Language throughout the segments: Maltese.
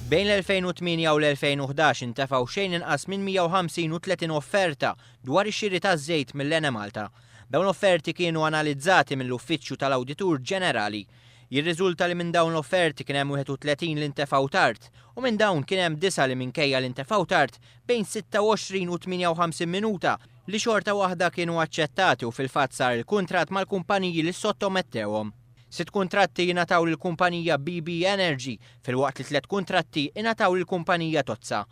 Bejn l-2008 u l-2011 intefgħu xejn inqas minn 150 u 30 offerta dwar ix-xiri taż-żejt mill-Enemalta. Dawn l-offerti kienu analizzati mill-Uffiċċju tal-Awditur Ġenerali. Jirriżulta li minn dawn l-offerti kien hemm 31 li ntefgħu tard u minn dawn kien hemm disgħa li minkejja li ntefgħu tard bejn 26 u 58 minuta li xorta waħda kienu aċċettati u fil-fatt sar il-kuntratt mal-kumpaniji li ssottomettewhom. Sitt kuntratti ingħataw lill-kumpanija BB Energy filwaqt li tlett kuntratti ingħataw lill-kumpanija Tozza.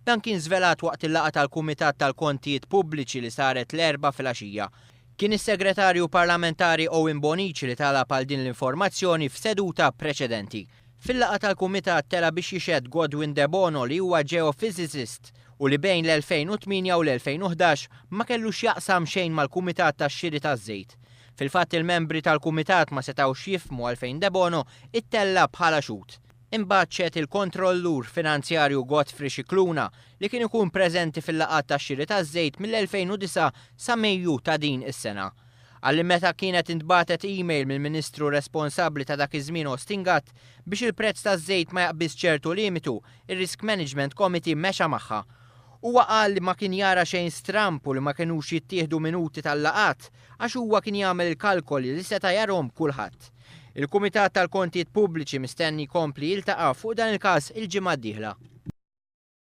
Dan kien żvelat waqt il-laqgħa tal-Kumitat tal-Kontijiet Pubbliċi li saret l-Erbgħa filgħaxija. Kien is-Segretarju Parlamentari Owen Bonnici li talab għal din l-informazzjoni f'seduta preċedenti. Fil-laqgħa tal-Kumitat tela' biex jixhed Godwin Debono li huwa geophysicist u li bejn l-2008 u l-2011 ma kellu x'jaqsam xejn mal-Kumitat tax-Xiri taż-Żejt. Fil-fatt il-membri tal-Kumitat ma setgħux jifhmu għalfejn Debono ittella' bħala xhud. Imbagħad xehed il-Kontrollur Finanzjarju Godfrey Scicluna li kien ikun preżenti fil-laqgħat tax-xiri taż-żejt mill-2009 sa Mejju ta' din is-sena. Qal li meta kienet intbagħtet email mill-Ministru responsabbli ta' dak iż-żmien Austin Gatt biex il-prezz taż-żejt ma jaqbiżx ċertu limitu, ir-Risk Management Committee mexa magħha. Huwa qal li ma kien jara xejn stramb u li ma kinux jittieħdu minuti tal-laqgħat għax huwa kien jagħmel il-kalkoli li seta' jarhom kulħadd. Il-Kumitat tal-Kontijiet Pubbliċi mistenni jkompli jiltaqa' fuq dan il-każ il-ġimgħa d-dieħla.